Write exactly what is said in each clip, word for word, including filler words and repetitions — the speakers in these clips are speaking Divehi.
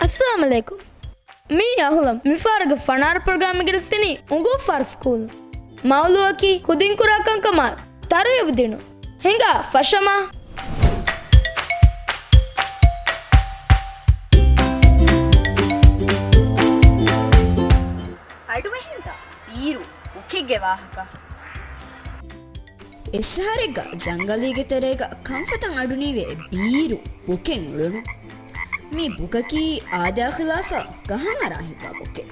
އައްސަލާމު ޢަލައިކުމް. މީ އަހުލަން. މިފަހަރުގެ ފަނާރަ ޕްރޮގްރާމް ގެނެސްދިނީ އުނގޫފާރު ސްކޫލު. މައުޟޫއަކީ ކުދިން ކުރާ ކަންކަމާ ތަރުހީބު ދިނުން. ހިނގާ ފަށަމާ. އަޑުއެހިންތަ ބީރު ބުކެއްގެ ވާހަކަ؟ އެއްސަހަރެއްގަ ޖަންގަލީގެ ތެރޭގަ ކަންފަތަށް އަޑުނީވޭ ބީރު ބުކެއް އުޅުނު. މި ބުކަކީ އާދަޔާ ޚިލާފަށް ގަހަށް އަރާ ހިއްވާ ބުކެއް.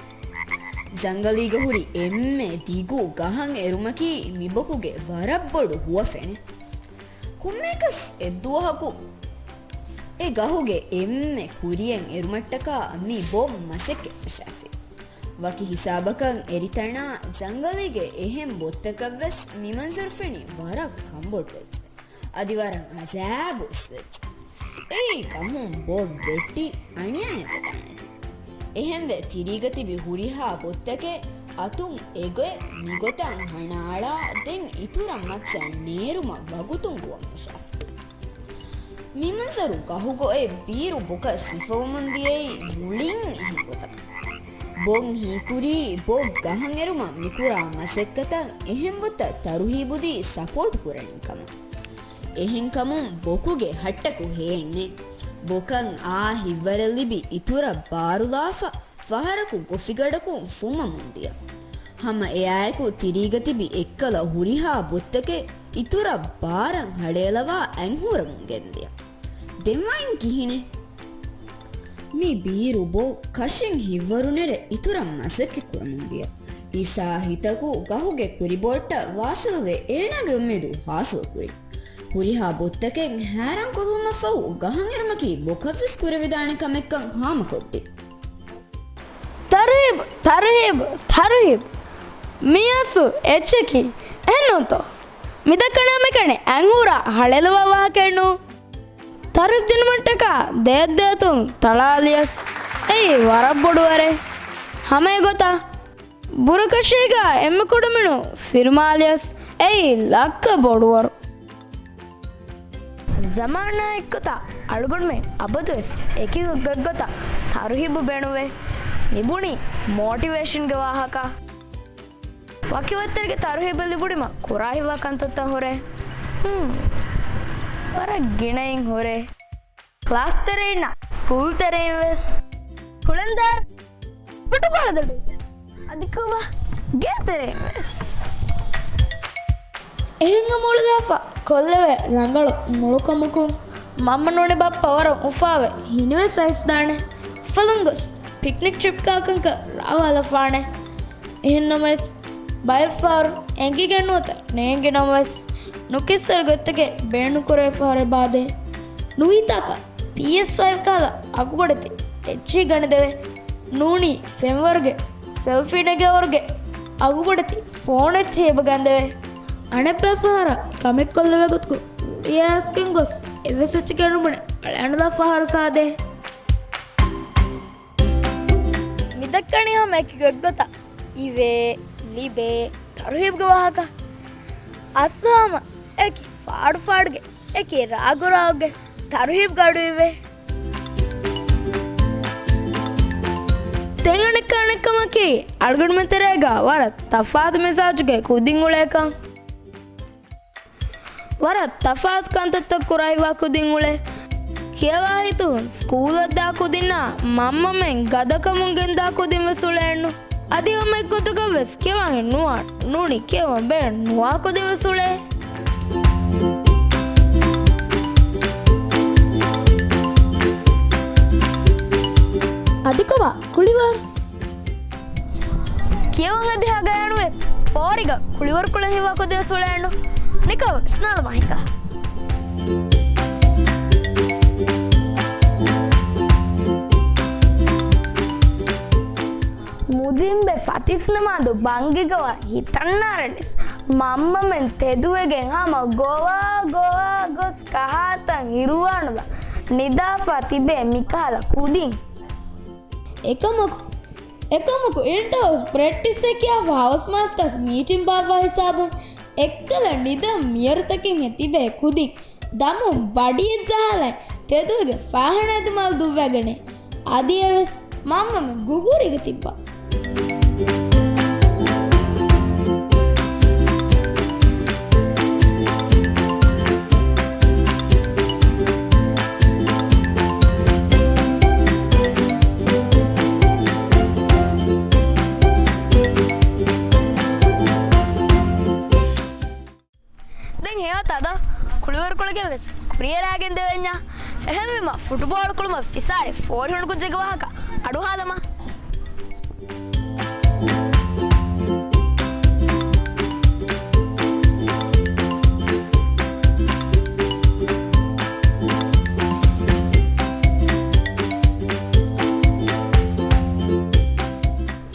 ޖަންގަލީގަ ހުރި އެންމެ ދިގު ގަހަށް އެރުމަކީ މި ބޮކުގެ ވަރަށް ބޮޑު ހުވަ ފެނެއް. ކޮންމެއަކަސް އެއްދުވަހަކު އެ ގަހުގެ އެންމެ ކުރިއަށް އެރުމަށްޓަކާ މި ބޮ މަސައްކަތް ފަށާފި. ވަކި ހިސާބަކަށް އެރިތަނާ ޖަންގަލީގެ އެހެން ބޮއްތަކަށްވެސް މި މަންޒަރު ފެނި ވަރަށް ކަންބޮޑުވެއްޖެ. އަދި ވަރަށް އަޖައިބުވެސް ވެއްޖެ. އެއީ ގަހުން ބޮ ވެއްޓި އަނިޔާއެއް ވެދާނެތީ. އެހެންވެ ތިރީގަ ތިބި ހުރިހާ ބޮއްތަކެއް އަތުން އެގޮތް މިގޮތަށް ހަނާޅާ ދެން އިތުރަށް މައްޗަށް ނޭރުމަށް ވަގުތުން ގުވަން ފަށާފި. މި މަންޒަރު ގަހުގަ އޮތް ބީރު ބޮކަށް ސިފަވަމުން ދިޔައީ މުޅިން އެހެން ގޮތަކަށް. ބޮން ހީކުރީ ބޮ ގަހަށް އެރުމަށް މިކުރާ މަސައްކަތަށް އެހެން ބޮތަށް ތަރުހީބުދީ ސަޕޯޓް ކުރަނީ ކަމަށް. އެހެންކަމުން ބޮކުގެ ހައްޓަކު ހޭންނެ. ބޮކަށް އާ ހިތްވަރެއް ލިބި އިތުރަށް ބާރުލާފަ ފަހަރަކު ގޮފިގަޑަކުން ފުމަމުން ދިޔަ. ހަމަ އެއާއެކު ތިރީގަ ތިބި އެއްކަލަ ހުރިހާ ބޮއްތަކެއް އިތުރަށް ބާރަށް ހަޅޭލަވާ އަތްހޫރަމުން ގެންދިޔަ. ދެން ވާނީ ކިހިނެއް؟ މި ބީރު ބޮ ކަށިން ހިތްވަރު ނެރެ އިތުރަށް މަސައްކަތް ކުރަމުން ދިޔަ. ހިސާ ހިތަކު ގަހުގެ ކުރިބޮއްޓަށް ވާސިލްވެ އޭނާގެ އުއްމީދު ހާސިލް ކުރި. ހުރިހާ ބޮއްތަކެއް ހައިރާން ކޮށްލުމަށްފަހު ގަހަށް އެރުމަކީ ބޮކަށްވެސް ކުރެވިދާނެ ކަމެއްކަން ހާމަކޮށްދިން. ތަރުހީބު، ތަރުހީބު، ތަރުހީބު. މިއަސް އެއްޗަކީ އެހެންނޫންތޯ؟ މިދައްކަނާ މިކަނި އަތްހޫރާ ހަޅޭލަވާ ވާހަކައެއްނޫ. ތަރުހީބު ދިނުމަށްޓަކާ ދޭތް ދޭތުން ތަޅާލިޔަސް އެއީ ވަރަށް ބޮޑު ވަރެއް. ހަމަ އެގޮތަށް ބުރަކަށީގާ އެންމެ ކުޑަމިނުން ފިރިމާލިޔަސް އެއީ ލައްކަ ބޮޑުވަރު. ޒަމާނާ އެއްގޮތަށް އަޅުގަނޑުމެން އަބަދުވެސް އެކި ގޮތްގޮތަށް ތަރުހީބު ބޭނުންވޭ. މިބުނީ މޯޓިވޭޝަންގެ ވާހަކަ. ވަކި ވައްތަރެއްގެ ތަރުހީބެއް ލިބުނީމަ ކުރާ ހިތްވާ ކަންތައްތައް ހުރޭ. ހުން. ވަރަށް ގިނައިން ހުރޭ. ކްލާސް ތެރެއިންނާ ސްކޫލް ތެރެއިން ވެސް. ކުޅަނދާރު ފުޓުބޯޅަ ދޮޑު އަދި ކޮބާ ގޭ ތެރެއިން ވެސް. އެހެން ހަމަ އުޅުލާފަ ކޮށްލެވޭ ރަނގަޅު މޮޅުކަމަކުން މަންމަ ނޫނީ ބައްޕަ ވަރަށް އުފާވެ ހިނިވެސް އައިސްދާނެ. އުފަލުން ގޮސް ޕިކްނިކް ޓްރިޕް ކާކަންކަން ރާވާލަފާނެ. އެހެންނަމަވެސް، ބައެއްފަހަރު އެނގިގެން ނުވަތަ ނޭނގި ނަމަވެސް، ނުކިއްސެރި ގޮތްތަކެއް ބޭނުންކުރެވޭ ފަހަރެއް ބާދޭ. ނުވީތާކަށް ޕީއެސް ފައިވް ކަހަލަ އަގުބޮޑެތި އެއްޗިހި ގަނެދެވޭ. ނޫނީ ފެންވަރުގެ ސެލްފީ ނެގޭވަރުގެ އަގުބޮޑެތި ފޯނު އެއްޗިހި އެބަ ގަންދެވޭ. އަނެއްބައި ފަހަރަށް ކަމެއް ކޮށްލެވޭ ގޮތަކުން ރިޔާސްގެން ގޮސް އެއްވެސް އެއްޗެކޭ ނުބުނެ އަޅާނުލާ ފަހަރު ސާދޭ. މިދައްކަނީ ހަމަ އެކި ގޮތްގޮތަށް އިވޭ، ލިބޭ، ތަރުހީބުގެ ވާހަކަ. އައްސަ ހަމަ އެކި ފާޑު ފާޑުގެ އެކި ރާގު ރާގުގެ ތަރުހީބު ގަޑު އިވޭ. ދެން އަނެއްކާ އަނެއްކަމަކީ، އަޅުގަނޑުމެން ތެރޭގަ ވަރަށް ތަފާތު މިޒާޖުގެ ކުދިން އުޅޭކަން. ވަރަށް ތަފާތު ކަންތައްތައް ކުރައިވާ ކުދިން އުޅޭ. ކިޔަވާ ހިތުން ސްކޫލަށް ދާ ކުދިންނާ މަންމަމެން ގަދަކަމުން ގެންދާ ކުދިން ވެސް އުޅޭނު. އަދި ހަމަ އެއްގޮތަކަށް ވެސް ކިޔަވާ ހިތް ނުވާ، ނޫނީ ކިޔަވަން ބޭނުން ނުވާ ކުދިން ވެސް އުޅޭ. އަދި ކޮބާ ކުޅިވަރު؟ ކިޔަވަން އަދި ހަގަޔާނު ވެސް ފޯރިގަ ކުޅިވަރު ކުޅެން ހިތްވާ ކުދިން ވެސް އުޅޭނު. ނިކަން ވިސްނާލަމާ ހިނގާ. މުދިންބެ ފަތިސް ނަމާދު ބަންގިގަވާ ހިތަންނާރަނިސް މަންމަމެން ތެދުވެގެން ހަމަ ގޮވާ ގޮވާ ގޮސް ކަހާތަން އިރުވާނުލާ ނިދާފާ ތިބޭ މިކަހަލަ ކުދިން. އެކަމަކު، އެކަމަކު އިންޓަރ ހައުސް ޕްރެކްޓިސްއެއް ކިޔާފަ ހައުސް މާސްޓަރސް މީޓިން ބާއްވާ ހިސާބުން އެއްކަލަ ނިދަން މިޔަރުތަކެއްހެން ތިބޭ ކުދިން ދަމުން ބަޑިއެއް ޖަހާލައި ތެދުވެގެން ފާހާނާ ދިމާލަށް ދުއްވައިގަނޭ. އާ އަދި އެވެސް މަންމަމެން ގުގުރީގަ ތިއްބާ. ދެން ހެޔޮ ތަދަ ކުޅިވަރުކޮޅުގެން ވެސް ކުރިއަރާގެން ދެވެންޏާ. އެހެންވީމަ ފުޓުބޯޅަ ކުޅުމަށް ފިސާރި ފޯރިހުން ކުއްޖެއްގެ ވާހަކަ އަޑުހާލަމާ.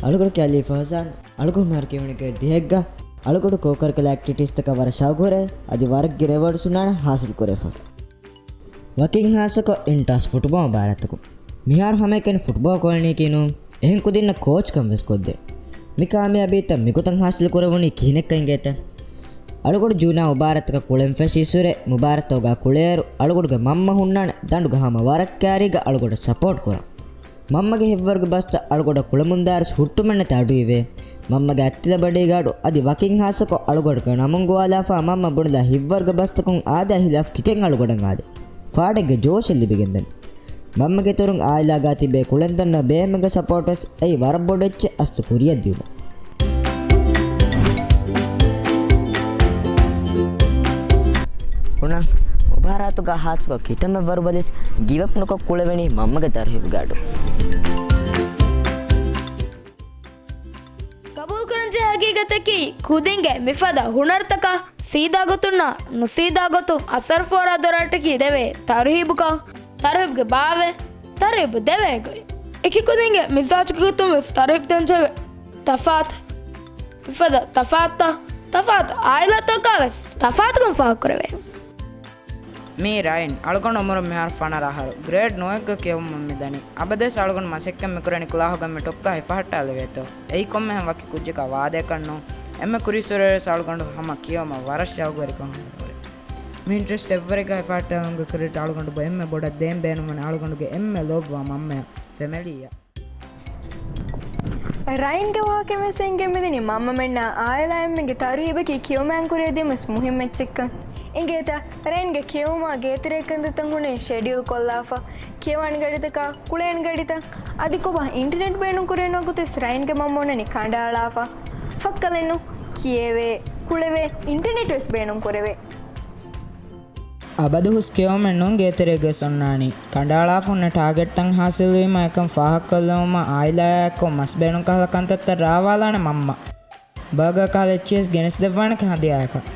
އަޅުގަނޑު ކެއަލީ ފަހުޒާން. އަޅުގަނޑު މިހާރު ކިޔަވަނީ ގްރޭޑް ދިހައެއްގަ. އަޅުގަނޑު ކޯ ކަރިކަލާ އެކްޓިވިޓީސްތަކަށް ވަރަށް ޝައުގުވެރި، އަދި ވަރަށް ގިނަ އެވޯޑްސް ހުންނާނެ ހާސިލް ކުރެވިފަ. ވަކިން ހާއްސަކޮށް އިންޓާސް ފުޓުބޯޅަ މުބާރާތަކުން. މިހާރު ހަމައެކަނި ފުޓުބޯޅަ ކުޅެނީކީ ނޫން، އެހެން ކުދިންނަށް ކޯޗްކަން ވެސް ކޮށްދޭ. މި ކާމިޔާބީތައް މިގޮތަށް ހާސިލް ކުރެވުނީ ކިހިނެއްކަން އިނގޭތަ؟ އަޅުގަނޑު ޖޫނާ މުބާރާތަކަށް ކުޅެން ފެށީއްސުރެ، މުބާރާތުގަ ކުޅޭއިރު އަޅުގަނޑުގެ މަންމަ ހުންނާނެ ދަނޑުގަ ހަމަ ވަރަށް ކައިރީގަ އަޅުގަނޑަށް ސަޕޯޓް ކުރަން. މަންމަގެ ހިތްވަރުގެ ބަސްތައް އަޅުގަނޑަށް ކުޅެމުންދާއިރު ހުއްޓުމެއްނެތި އަޑުއިވޭ. މަންމަގެ އަތްތިލަ ބަޑީގާޑު އަދި ވަކިން ހާއްސަކޮށް އަޅުގަނޑުގެ ނަމުން ގޮވާލާފަ މަންމަ ބުނެލާ ހިތްވަރުގެ ބަސްތަކުން އާދައާ ހިލާފް ކިކެއް އަޅުގަނޑަށް އާދޭ. ފާޑެއްގެ ޖޯޝެއް ލިބިގެންދަނީ. މަންމަގެ އިތުރުން އާއިލާގާ ތިބޭ ކުޅެންދަންނަ ބޭންމެންގެ ސަޕޯޓްވެސް އެއީ ވަރަށް ބޮޑު އެއްޗެއް އަސްލު ކުރިއަށް ދިއުމަށް. ބުނަން، މުބާރާތުގަ ހާއްސަކޮށް ކިތަންމެ ވަރުބަލިސް ގިވަޕް ނުކޮށް ކުޅެވެނީ މަންމަގެ ތަރުހީބުގެ އަޑު. ގަބޫލުކުރަންޖެހޭ ހަގީގަތަކީ، ކުދިންގެ މިފަދަ ހުނަރުތަކަށް ސީދާ ގޮތުންނާ ނުސީދާ ގޮތުން އަސަރު ފޯރާ ދޮރާއްޓަކީ ދެވޭ ތަރުހީބުކަން. ތަރުހީބުގެ ބާވަތް، ތަރުހީބު ދެވޭ ގޮތް. އެކި ކުދިންގެ މިޒާޖުގެ ގޮތުން ވެސް ތަރުހީބު ދޭންޖެހޭ ގޮތް ތަފާތު. މިފަދަ ތަފާތުތައް، ތަފާތު އާއިލާތަކުގަ ވެސް ތަފާތުކަން ފާހަގަކުރެވޭ. މީ ރައިން. އަޅުގަނޑު އުމުރުން މިހާރު ފަނަރަ އަހަރު. ގްރޭޑް ނުވައެއްގަ ކިޔަވަމުން މިދަނީ. އަބަދުވެސް އަޅުގަނޑު މަސައްކަތް މިކުރަނީ ކުލާހުގަ މި ޓޮޕްގަ ހިފަހައްޓާލެވޭތޯ. އެއީ ކޮންމެހެން ވަކި ކުއްޖަކާ ވާދައަކަށް ނޫން. އެންމެ ކުރީއްސުރެވެސް އަޅުގަނޑު ހަމަ ކިޔަވުމަށް ވަރަށް ޝައުގުވެރިކަން ހުރި. މި އިންޓްރެސްޓް އެއްވަރެއްގަ ހިފަހައްޓާލުމުގެ ކްރެޑިޓް އަޅުގަނޑު އެންމެ ބޮޑަށް ދޭން ބޭނުންވަނީ އަޅުގަނޑުގެ އެންމެ ލޯބިވާ މަންމަޔަށް، ފެމެލީއަށް. ރައިންގެ ވާހަކައިން ވެސް އެނގިގެން މިދަނީ މަންމަމެންނާ އާއިލާއެންމެންގެ ތަރުހީބަކީ ކިޔުމަށް ކުރިއަށްދިޔުމަށް މުހިއްމު އެއްޗެއްކަން. އިނގޭތަ؟ ރައިންގެ ކިޔެވުމާ ގޭތެރޭ ކަންތައްތައް ހުންނަނީ ޝެޑިއުލް ކޮށްލާފަ. ކިޔަވާނެ ގަޑިތަކާ، ކުޅޭނެ ގަޑިތައް، އަދި ކޮބާ އިންޓަނެޓް ބޭނުން ކުރޭ ނުވަތަ ވަގުތުވެސް ރައިންގެ މަންމަ އޮންނަނީ ކަނޑައަޅާފަ. ފައްކަލެއްނު، ކިޔެވޭ، ކުޅެވޭ، އިންޓަނެޓް ވެސް ބޭނުން ކުރެވޭ. އަބަދު ހުސް ކިޔެވުމެއް ނޫން ގޭތެރޭގަ ވެސް އޮންނާނީ. ކަނޑައަޅާފަ ހުންނަ ޓާގެޓްތައް ހާސިލްވީމަ އެކަން ފާހަގަކޮށްލެވުމަށް އާއިލާއާއެއްކޮށް މަސް ބޭނުން ކަހަލަ ކަންތައްތައް ރާވާލާނެ މަންމަ. ބާގާ ކަހަލަ އެއްޗިއެސް ގެނެސްދެއްވާނެ ކަން ހަދިޔާއަކަށް.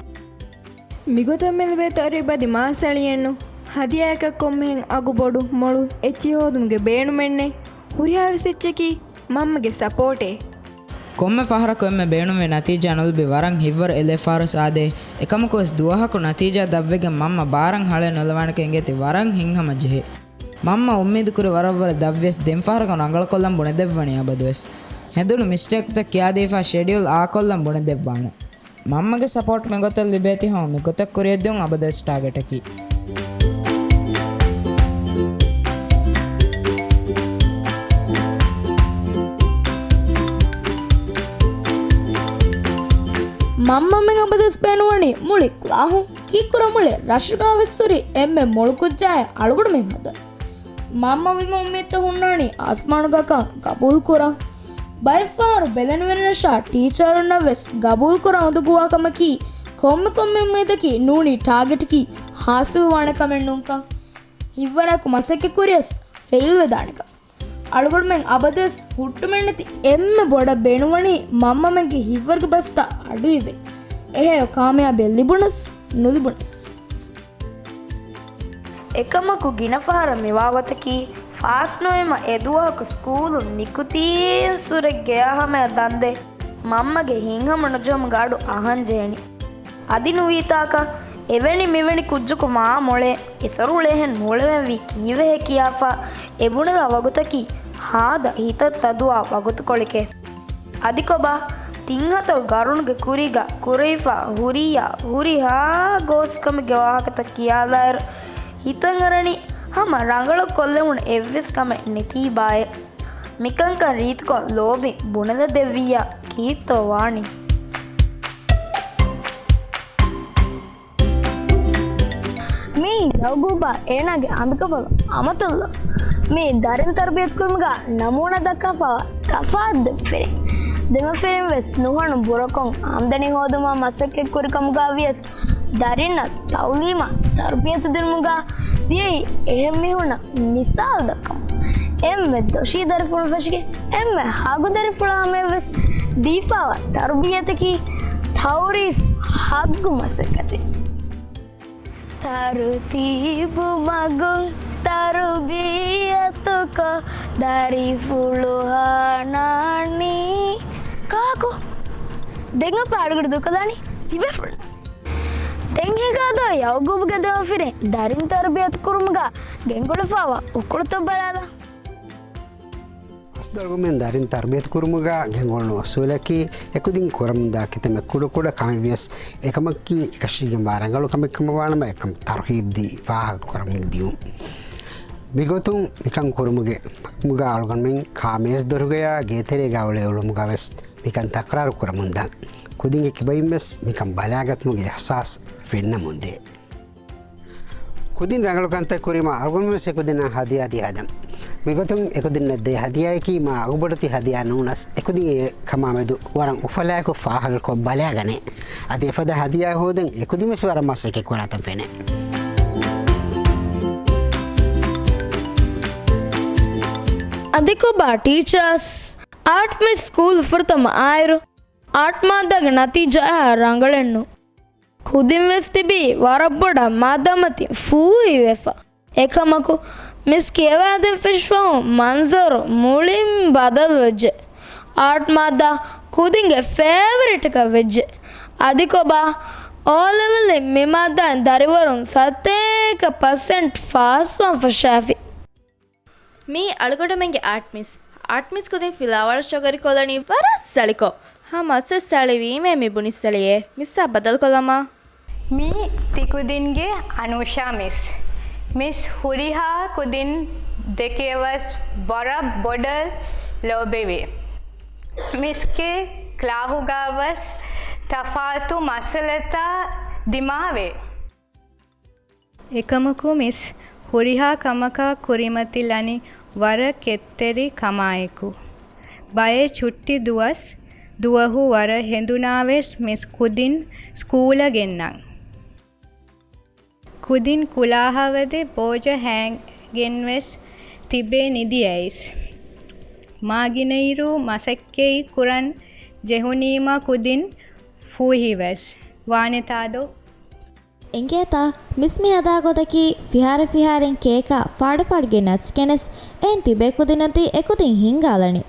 މިގޮތަށް މި ލިބޭ ތަރުހީބު އަދި މާސް އެޅިއެއްނު. ހަދިޔާއަކަށް ކޮންމެހެން އަގު ބޮޑު މޮޅު އެއްޗިހި ހޯދުމުގެ ބޭނުމެއްނެތް. ހުރިހާވެސް އެއްޗަކީ މަންމަގެ ސަޕޯޓޭ. ކޮންމެ ފަހަރަކު އެންމެ ބޭނުންވި ނަތީޖާ ނުލިބި ވަރަށް ހިތްވަރު އެލޭ ފަހަރު ސާދޭ. އެކަމަކުވެސް ދުވަހަކު ނަތީޖާ ދަށްވެގެން މަންމަ ބާރަށް ހަޅޭ ނުލަވާނެކަން އެނގޭތީ ވަރަށް ހިތްހަމަޖެހޭ. މަންމަ އުއްމީދުކުރި ވަރަށްވަރަށް ދަށްވިޔަސް ދެންފަހަރަކު ރަނގަޅަކޮށްލަން ބުނެދެއްވަނީ އަބަދުވެސް. ހެނދުނު މިސްޓޭކްތައް ކިޔާދީފާ ޝެޑިއުލް އާކޮށްލަން ބުނެދެއްވާނެ. މަންމަގެ ސަޕޯޓް މިގޮތަށް ލިބޭތީ ހަމަ މިގޮތަށް ކުރިއަށްދިއުން އަބަދުވެސް ޓާގެޓަކީ. މަންމަމެން އަބަދުވެސް ބޭނުންވަނީ މުޅި ކްލާހުން ކީއްކުރަން މުޅި ރަށުގާވެސް ހުރި އެންމެ މޮޅު ކުއްޖާއެއް އަޅުގަނޑުމެން ހަދަން. މަންމަ ވީމަ އުއްމީދުތައް ހުންނާނީ އާސްމާނުގަކަން ގަބޫލުކުރަން. ބައެއްފަހަރު ބެލެނިވެރިންނަށާ ޓީޗަރުންނަށްވެސް ގަބޫލުކުރަން އުނދަގޫވާ ކަމަކީ، ކޮންމެ ކޮންމެ އުއްމީދަކީ ނޫނީ ޓާގެޓަކީ ހާސިލްވާނެ ކަމެއް ނޫންކަން. ހިތްވަރާއެކު މަސައްކަތް ކުރިޔަސް ފެއިލްވެދާނެކަން. އަޅުގަނޑުމެން އަބަދުވެސް ހުއްޓުމެއްނެތި އެންމެ ބޮޑަށް ބޭނުންވަނީ މަންމަމެންގެ ހިތްވަރުގެ ބަސްތައް އަޑުއިވޭ. އެހެޔޮ ކާމިޔާބީ ލިބުނަސް ނުލިބުނަސް. އެކަމަކު ގިނަ ފަހަރަށް މިވާގޮތަކީ ފާސް ނުވީމަ އެދުވަހަކު ސްކޫލުން ނިކުތީން ސުރެ ގެޔާ ހަމަޔަށް ދަންދެ މަންމަގެ ހިތްހަމަ ނުޖެހުމުގެ އަޑު އަހަން ޖެހެނީ. އަދި ނުވީތާކަށް އެވެނި މިވެނި ކުއްޖަކު މާ މޮޅޭ އެސޮރު އުޅޭހެން ނޫޅެވެންވީ ކީއްވެހޭ ކިޔާފަ އެބުނެލާ ވަގުތަކީ ހާދަ ހިތަށް ތަދުވާ ވަގުތުކޮޅެކޭ. އަދިކޮބާ، ތިން ހަތަރު ގަރުނުގެ ކުރީގަ ކުރެވިފަ ހުރިއްޔާ ހުރިހާ ގޯސްކަމެއްގެ ވާހަކަތައް ކިޔާލާއިރު، ހިތަށް އަރަނީ ހަމަ ރަނގަޅު ކޮށްލެވުނު އެއްވެސް ކަމެއް ނެތީ ބާއޭ. މިކަންކަން ރީތިކޮށް ލޯބިން ބުނެލަދެއްވިއްޔާ ކީއްތޯ ވާނީ؟ މީ ޔައުގޫބާ އޭނާގެ އަނބިކަނބަލު އަމަތުﷲ. މީ ދަރިން ތަރުބިޔަތު ކުރުމުގަ ނަމޫނާ ދައްކާފައިވާ ތަފާތު ދެމަފިރިން. ދެމަފިރިން ވެސް ނުހަނު ބުރަކޮށް އާމްދަނީ ހޯދުމަށް މަސައްކަތް ކުރި ކަމުގަ ވިޔަސް، ދަރިންނަށް ތައުލީމާ ތަރުބިޔަތު ދިނުމުގަ ދިޔައީ އެހެން މީހުންނަށް މިސާލު ދައްކަމުން. އެންމެ ދޮށީ ދަރިފުޅުން ފެށިގެން އެންމެ ހަގު ދަރިފުޅާ ހަމަޔަށްވެސް ދީފައިވާ ތަރުބިޔަތަކީ ތައުރީފް ހައްގު މަސައްކަތެއް. ތަރުތީބު މަގުން ތަރުބިޔަތުކޮށް ދަރިފުޅު ހަނާނީ. ކާކު؟ ދެން އަޅުގަނޑު ދޫކޮށްލާނީ ތިބޭފުޅުން. ދެން ހިނގާދޯ ޔައުގޫބުގެ ދެމަފިރިން ދަރިން ތަރުބިޔަތު ކުރުމުގަ ގެންގުޅުފައިވާ އުކުޅުތައް ބަލާލާ. އަސްލު އަޅުގަނޑުމެން ދަރިން ތަރުބިޔަތު ކުރުމުގަ ގެންގުޅުނު އުސޫލަކީ، އެކުދިން ކުރަމުންދާ ކިތަންމެ ކުޑަކުޑަ ކަމެއްވިޔަސް، އެކަމަކީ އެކަށީގެންވާ ރަނގަޅު ކަމެއް ކަމަށްވާނަމަ، އެކަން ތަރުހީބްދީ ފާހަގަ ކުރަމުން ދިޔުން. މިގޮތުން މިކަން ކުރުމުގެ މަގުގަ އަޅުގަނޑުމެން ކާ މޭޒު ދޮރުގަޔާ ގޭތެރޭގަ އުޅޭ އުޅުމުގަވެސް މިކަން ތަކުރާރު ކުރަމުންދާން. ކުދިންގެ ކިބައިންވެސް މިކަން ބަލާގަތުމުގެ އިހްސާސް ފެންނަމުންދޭ. ކުދިން ރަނގަޅު ކަންތައް ކުރީމާ އަޅުގަނޑުވެސް އެކުދިންނަށް ހަދިޔާ ދިޔަ ހަދަން. މިގޮތުން އެކުދިންނަށް ދޭ ހަދިޔާއަކީ މާ އަގުބޮޑެތި ހަދިޔާ ނޫނަސް، އެކުދިން އެ ކަމާމެދު ވަރަށް އުފަލާއެކު ފާހަގަކޮށް ބަލާގަނޭ. އަދި އެފަދަ ހަދިޔާ ހޯދަން އެކުދިންވެސް ވަރަށް މަސައްކަތް ކުރާތަން ފެނޭ. އަދިކޮބާ ޓީޗާސް އާޓް މިސް ސްކޫލް ފުރަތަމަ އާއިރު އާޓް މާއްދާގެ ނަތީޖާއާ ރަނގަޅެއްނު. ކުދިން ވެސް ތިބީ ވަރަށް ބޮޑަށް މާ ދަމަތިން ފޫހިވެފަ. އެކަމަކު، މިސް ކިޔަވާދޭން ފެށިފަހު މަންޒަރު މުޅިން ބަދަލުވެއްޖެ. އާޓް މާއްދާ ކުދިންގެ ފޭވަރިޓަކަށް ވެއްޖެ. އަދިކޮބާ، އޯ ލެވެލްއިން މި މާއްދާއިން ދަރިވަރުން ސަތޭކަ ޕަސެންޓް ފާސްވާން ފަށާފި. މީ އަޅުގަނޑުމެންގެ އާޓް މިސް. އާޓް މިސް ކުދިން ފިލާވަޅު ޝޮގަރިކޮށްލަނީ ވަރަށް ސަޅިކޮށް. ހަމަ އަސް ސަޅިވީމޭ މި ބުނި ސަޅިއޭ. މިސްއާ ބަދަލުކޮށްލަމާ. މީ ތިކުދިންގެ އަނޫޝާ މިސް. މިސް ހުރިހާ ކުދިން ދެކެވަސް ވަރަށް ބޮޑަށް ލޯބިވި. މިސްގެ ކްލާހުގަވަސް ތަފާތު މައްސަލަތައް ދިމާވޭ. އެކަމަކު މިސް ހުރިހާ ކަމަކާ ކުރިމަތިލަނީ ވަރަށް ކެތްތެރި ކަމާއެކު. ބައެއް ޗުއްޓި ދުވަސް ދުވަހު ވަރަށް ހެނދުނާވެސް މިސް ކުދިން ސްކޫލަށް ގެންނަން. ކުދިން ކުލާހަވަދެ ބޯޖަ ހައިގެންވެސް ތިބޭ ނިދި އައިސް. މާގިނައިރު މަސައްކަތް ކުރަން ޖެހުނީމާ ކުދިން ފޫހިވެސް ވާނެތާދޯ؟ އެނގޭތާ؟ މިސް މި ހަދާ ގޮތަކީ ފިހާރަ ފިހާރައިން ކޭކާ ފާޑު ފާޑުގެ ނަޓްސް ގެނެސް އެހެން ތިބޭ ކުދިންނަށް ދީ އެކުދިން ހިންގާލަނީ.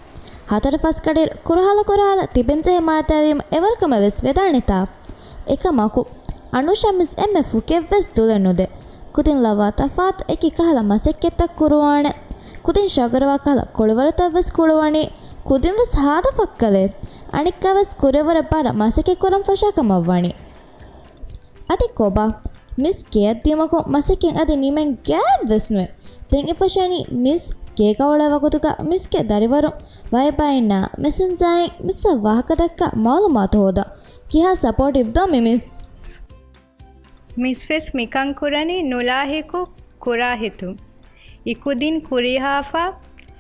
ހަތަރު ފަސް ކަޑިރު ކުރަހަލަ ކުރަހަލަ ތިބެން ޖެހޭ މާތާވީމަ އެވަރު ކަމެއް ވެސް ވެދާނެތާ؟ އެކަމަކު، އަނޫޝާ މިސް އެންމެ ފުކެއްވެސް ދުލެއް ނުދޭ. ކުދިން ލައްވާ ތަފާތު އެކި ކަހަލަ މަސައްކަތްތައް ކުރުވާނެ. ކުދިން ޝޮގަރުވާ ކަހަލަ ކޮޅުވަރުތައް ވެސް ކުޅުވަނީ. ކުދިން ވެސް ހާދަ ފައްކަލެއް. އަނެއްކާ ވެސް ކުރެވުރެއް ބާރަށް މަސައްކަތް ކުރަން ފަށާ ކަމަށް ވަނީ. އަދި ކޮބާ؟ މިސް ގެއަށް ދިޔުމަކުން މަސައްކަތް އަދި ނިމެން ގާތްވެސް ނުވޭ. ދެން އެފަށަނީ މިސް ގޭގަ އުޅޭ ވަގުތުގަ މިސްގެ ދަރިވަރުން ވައިބާއިންނާ މެސެންޖާއިން މިސްއަށް ވާހަކަ ދައްކާ މައުލޫމާތު ހޯދާ. ކިހާ ސަޕޯޓިވް ދޯ މި މިސް؟ މިސް ވެސް މިކަން ކުރަނީ ނުލާހިކު ކުރާ ހިތުން. އިކުދިން ކުރިހާފަ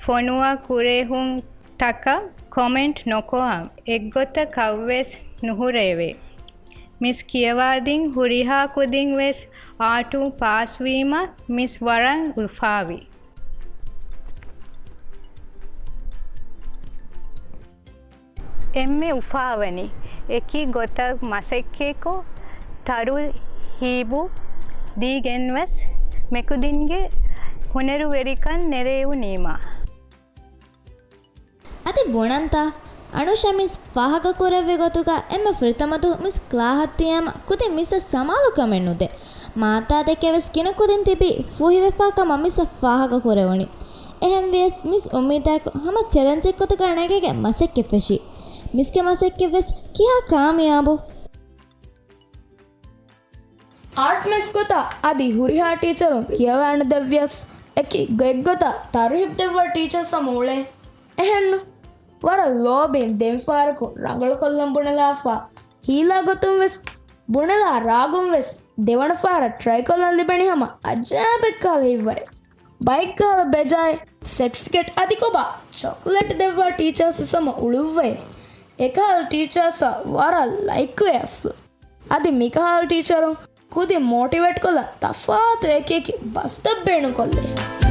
ފޮނުވާ ކުރެހުންތަކަށް ކޮމެންޓް ނުކޮށް އެއްގޮތަކަށްވެސް ނުހުރެވޭ. މިސް ކިޔަވާދިން ހުރިހާ ކުދިން ވެސް އާޓުން ޕާސްވީމަ މިސް ވަރަށް އުފާވި. އެންމެ އުފާވަނީ އެކި ގޮތަށް މަސައްކަތްކޮށް، ތަރުހީބު ދީގެންވެސް މެކުދިންގެ ހުނަރުވެރިކަން ނެރެވުނީމާ. އަދި ބުނަންތާ؟ އަނޫޝާ މިސް ފާހަގަކުރެއްވި ގޮތުގަ އެންމެ ފުރަތަމަ ދުވަހު މިސް ކްލާހަށް ދިޔައިމަ ކުދިން މިސްއަށް ސަމާލުކަމެއް ނުދޭ. މާއްދާ ދެކެވެސް ގިނަ ކުދިން ތިބީ ފޫހިވެފާ ކަމަށް މިސްއަށް ފާހަގަކުރެވުނީ. އެހެންވިޔަސް މިސް އުއްމީދާއެކު ހަމަ ޗެލެންޖެއް ގޮތުގަ ނެގިގެން މަސައްކަތް ފެށީ. މިސްގެ މަސައްކަތްވެސް ކިހާ ކާމިޔާބު. އާޓް މެސް ގޮތަށް އަދި ހުރިހާ ޓީޗަރުން ކިޔަވާނުދެއްވިޔަސް، އެކި ގޮތްގޮތަށް ތަރުހީބް ދެއްވާ ޓީޗާސް ހަމަ އުޅޭ. އެހެންނު، ވަރަށް ލޯބިން ދެން ފަހަރަކު ރަނގަޅުކޮށްލަން ބުނެލާފަ، ހީލާ ގޮތުން ވެސް ބުނެލާ ރާގުން ވެސް ދެވަނަ ފަހަރަށް ޓްރައިކޮށްލަން ލިބެނީ ހަމަ އަޖާބެއް ކަހަލަ ހިތްވަރެއް. ބައެއް ކަހަލަ ބެޖާއި ސެޓްފިކެޓް އަދި ކޮބާ ޗޮކްލެޓް ދެއްވާ ޓީޗާސް ހަމަ އުޅުއްވައޭ. އެކަހަލަ ޓީޗާސް ވަރަށް ލައިކުވޭ އަސްލު. އަދި މިކަހަލަ ޓީޗަރުން ކުދިން މޯޓިވޭޓް ކޮށްލަން ތަފާތު އެކި އެކި ބަސްތައް ބޭނުންކޮށްލޭ.